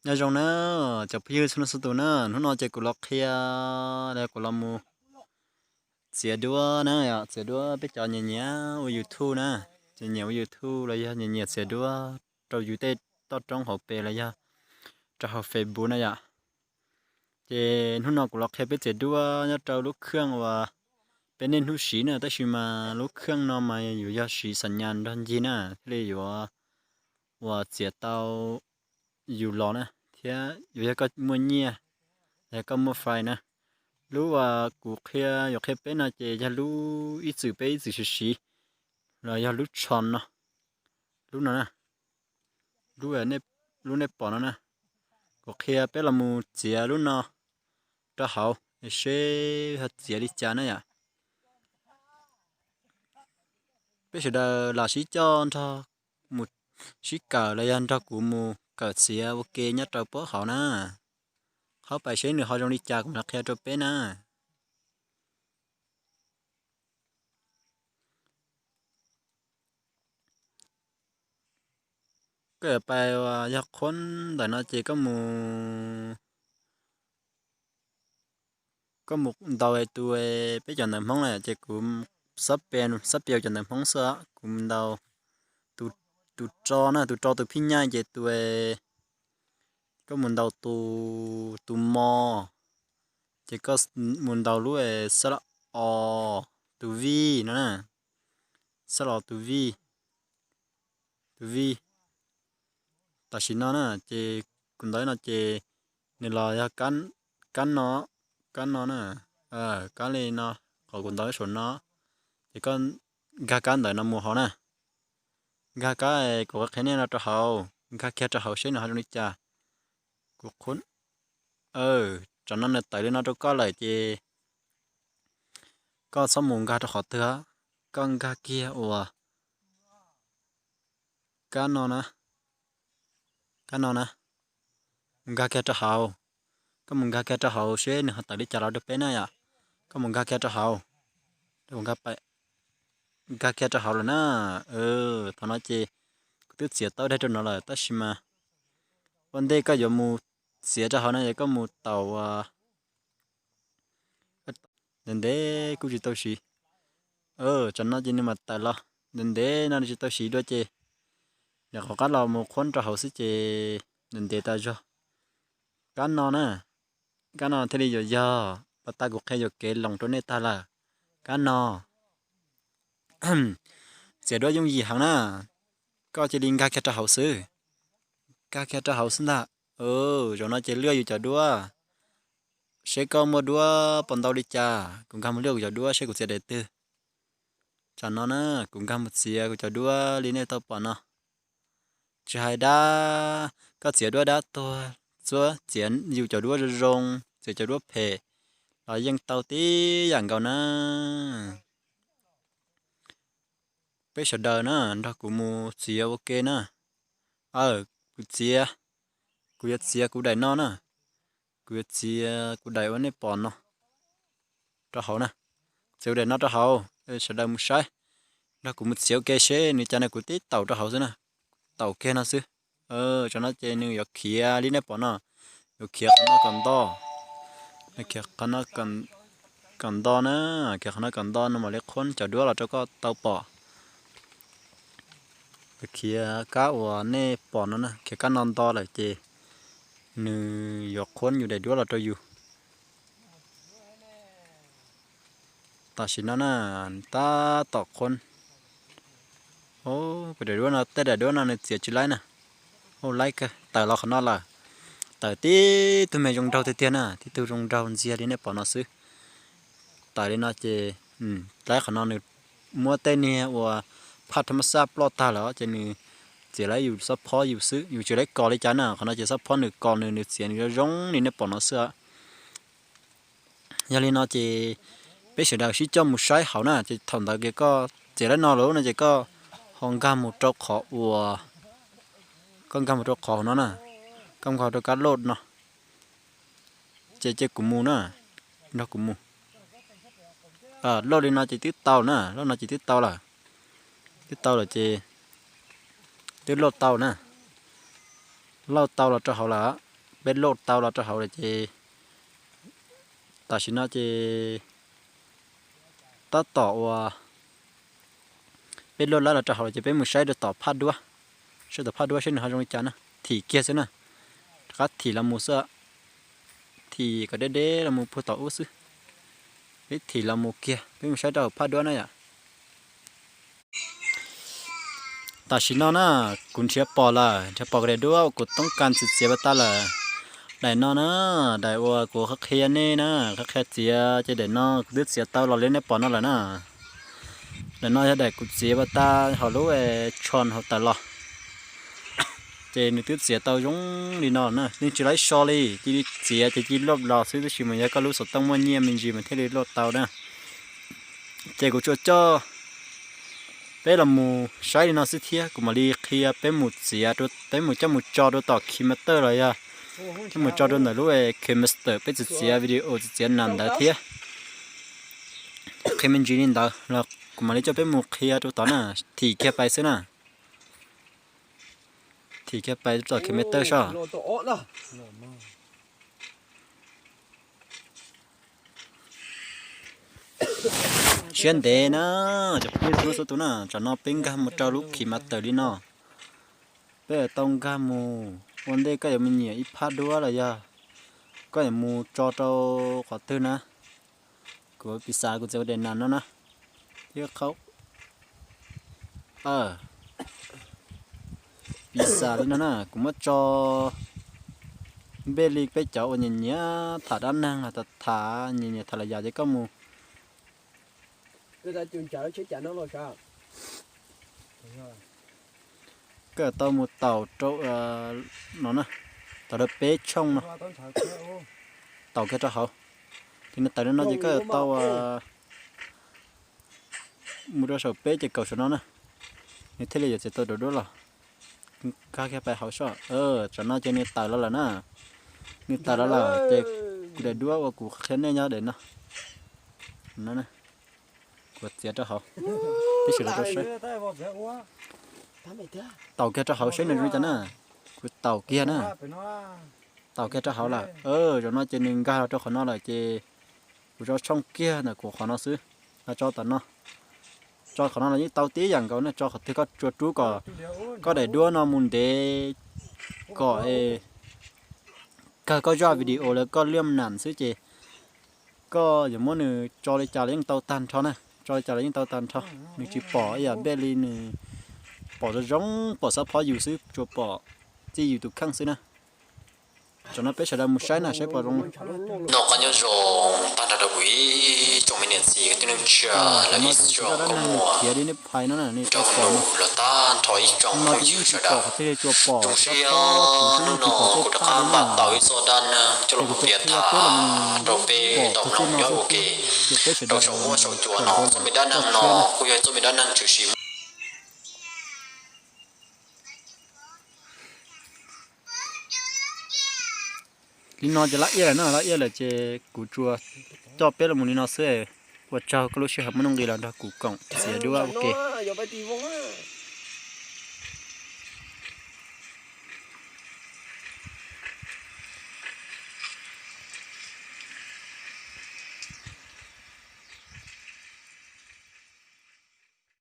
Nyob zoo na, cov phooj ywg txhua leej txhua tus na, hnub no ces kuv los qhia, los kuv los mus txiav duab na, txiav duab peb cov nyiam nyiam ua YouTube na, nyiam nyiam ua YouTube los yog nyiam nyiam txiav duab rau yus tej toj roob hauv pes los yog rau hauv Facebook na yom. Ces hnub no kuv los qhia peb txiav duab nyob rau lub kheej uas peb niaj hnub siv na, tab sis mas lub kheej no mas yuav yog siv xam nyas nrog ncig na, thiaj li yuav uas txiav tau yus los na, thiab yuav yog koj muaj nyiaj, yog koj muaj fais na. Lub uas kuv qhia, yuav qhia peb no ces yog lub ib txwm peb ib txwm siv siv los yog lub tshon no, lub no na, lub, lub nej pom no na. Kuv qhia peb los mus txiav lub no rau hauv seb ho txiav li cas na yom. Peb sawv daws los sib coj nrog mus sib kawm los yog nrog kuv mus kawm txiav ua ke nyob rau pob hauv na. Qhov pais seb nws ho zoo li cas kuv mam qhia rau peb na. Koj yuav pais uas yog qhuab ntawm no ces koj mus, koj mus ntaus tus, peb cov ntawv Hmoob na ces kuv xob pe, xob pe cov ntawv Hmoob xwb, kuv mus ntaus tus, tus tso na, tus tso tus phij nyaj ces tus, koj mus ntaus tus, tus mo, ces koj mus ntaus lub xab los os, tus vij no na, xab los tus vij, tus vij. Tam sim no na ces kuv ntaus no ces nws los yog kab no, kab no na, kab li no, qhov kuv ntaus saum no, ces koj nkag kab ntawm no mus hauv na. Nkag kab kuv qhia nej no rau hauv, nkag kiag rau hauv seb nws ho zoo li cas. Kuv qhuab, tam no nws tawm li no rau koj lawm ces koj txhob mus nkag rau qhov twg, koj nkag kiag uas kab no na, kab no na, mus nkag kiag rau hauv. Koj mus nkag kiag rau hauv seb nws ho tawm li cas los rau peb na yom. Koj mus nkag kiag rau hauv, nkag kiag rau hauv lawm na. Thaum no ces kuv twb txiav tau daim rau no lawm tab sis mas ua ntej koj yuav mus txiav rau hauv no ces koj mus taus ntev ntev kuj tsis tau siv. Tam no ces nws mam tawm los, ntev ntev no nws tsis tau siv dua ces yog qhov qab los mus qhuab rau hauv xwb ces ntev ntev tas zog. Kab no na, kab no thiaj li yuav yog pas tas kuv qhia yuam kev loos rau nej tag lawm. Kab no txiav duab yooj yim heev na, koj cia li nkag kiag rau hauv xwb, nkag kiag rau hauv xwb ntag. Zaum no ces luaj yus cov duab, seb koj muaj duab puas ntau li cas, kuv nkag mus luaj kuv cov duab seb kuv txiav daim twg. Tam no na, kuv nkag mus txiav kuv cov duab li nej tau pom no. Tsis hais dab, koj txiav duab dab tuag, txhua txiav yus cov duab zoo zoo, txiav cov duab phem los yeej tau tib yam nkaus na. Peb sawv daws na, nrog kuv mus txiav ua ke na. Aw, kuv txiav, kuv yuav txiav kuv daim no na. Kuv yuav txiav kuv daim uas nej pom no rau hauv na. Txiav kuv daim no rau hauv, sawv daws mus saib, nrog kuv mus txiav ua ke seb nws cas na, kuv tib taus rau hauv xwb na. Taus kiag no xwb. Tam no ces nws yuav khiav li nej pom no, yuav khiav qhov no kom nto, khiav qhov no kom nto na, khiav qhov no kom nto no mam li qhuab cov duab los rau koj tau pom. Khiav kab uas nej pom no na, khiav kab no nto lawm ces nws yuav qhuab yus daim duab los rau yus. Tam sim no na, tab tom qhuab. Kuv daim duab no, tej daim duab no nws txiav tsis laib na. Ua laib kawg, tawm los qhov no lawm. Tawm tib tug me zoo nraug tiag tiag na, tib tug zoo nraug ntxiag li nej pom no xwb. Tawm li no ces, laib qhov no nws muab tej niag uas phaj thab mab xaj ploj tag lawm ces nws txiav laib yus xob phob yus xwb, yus tsis laib kos li cas na. Qhov no ces xob phob nws kos nws, nws txiav nws zoo zoo li nej pom no xwb. Yog li no ces peb sawv daws sib coj mus saib hauv na, ces thaum ntawd ces koj txiav laib no lawm no ces koj ho nkag mus rau qhov uas, koj nkag mus rau qhov hauv no na, koj nkag rau kab loj no. Ces cia kuv mus na, nrog kuv mus. Loj li no ces twb tau na, loj no ces twb tau lawm. Twb tau lawm ces twb lauj tau na, lauj tau los rau hauv lawm. peb luaj tau los rau hauv lawm ces tam sim no ces tab tom uas peb luaj lawv los rau hauv lawm ces peb mus saib rau tom phaj duab, saib tom phaj duab saib nws ho zoo li cas na, thim kiag xwb na, rov qab thim los mus xwb, thim kom deb deb los mus puag tom ub xwb, peb thim los mus kiag peb mus saib rau hauv phaj duab na yom. Tam sim no na, kuv nrhiav pom lawm, nrhiav pom kuv daim duab uas kuv toob kas txiav txiav pas tas lawm. Daim no na, daim uas kuv qhia nej na, qhia qhia txiav ces daim no kuv twb txiav tau los li nej pom no lawm na. Daim no yog daim kuv txiav pas tas hauv lub tshon hauv tawm los. Ces nws twb txiav tau zoo li no na, yeej tsis laib so li, cia li txiav ces cia li luaj los xwb, tab sis mas yog koj lub xov tooj muaj nyiaj me ntsis mas thiaj li luaj tau na. Ces kuv tsuas coj peb los mus saib li no xwb thiab kuv mam li qhia peb mus txiav, peb mus coj mus tso rau tom KineMaster los yog coj mus tso rau ntawm lub KineMaster peb txiav txiav video txiav txiav nas ntawd thiab. Qhia me ntsis li ntawd los kuv mam li coj peb mus qhia rau tod na, thim kiag pais xwb na. Thim kiag pais rau tom KineMaster soj. Siab ntev na, cov phooj ywg txhua tus na, tsam no peb nkag mus rau lub KineMaster li no. Peb tau nkag mus ua ntej koj yuav mus nyiam ib phab duab los yog koj yuav mus tso rau qhov twg na. Kuv piv xam kuv txiav ua daim nas no na, thiab qhov piv xam li no na, kuv muab tso npej li peb cov uas nyiam nyiam tham dab neeg los tham nyiam nyiam tham los yog ces koj mus koj tau mus taus rau no na, taus rau peb tshooj no, taus kiag rau hauv. Ces nws tawm li no ces koj tau mus rau saum peb ces kaum saum no na, nws thiaj li yuav txiav tau daim duab los. Nkag kiag pais hauv soj, tsam no ces nws tawm los lawm na. Nws tawm los lawm ces kuv daim duab uas kuv qhia nej nyob daim no, kuv txiav rau hauv, peb sawv daws rau saib. Taus kiag rau hauv saib nws zoo li cas na. Kuv taus kiag na. Taus kiag rau hauv lawm, zaum no ces nws nkag los rau qhov no lawm ces kuv tso tshooj kiag ntawm kuv qhov no xwb, los tso tom no. Tso qhov no los yeej tau tib yam nkaus na, tso qhov twg koj tsuas rub kom koj daim duab no mus ntev kom kawg koj zaj video los koj liam nam xwb ces koj yuav muab nws tso li cas los yeej tau tag nrho na, tso li cas los yeej tau tag nrho. Nws tsis pom ib yam npej li, nws pom zoo zoo, pom xab phob yus xwb, tsuas pom txij yus tus kheej xwb na. Tsam no peb sawv daws mus saib na, saib pom zoo. Noj qab nyob zoo tag nrho rau kuv ib tsoom me niam txiv kwv tij neej tsa los ib tsoom nkauj muam nrog nws los tag nrho ib tsoom phooj ywg sawv daws. Zoo siab hnub no kuv rov qab npaj tau ib txoj dab neeg coj los mus piav tham rau peb tau mloog nyob ua ke. Rau saum huab saum cua no, txoj me dab neeg no kuj yog txoj me dab neeg tshwm sim. Li no ces lab iab lawm na, lab iab lawm ces kuv tsuas coj peb los mus li no xwb. Ua tsaug koj lub sij hawm muaj nuj nqis los nrog kuv koom txiav duab ua ke.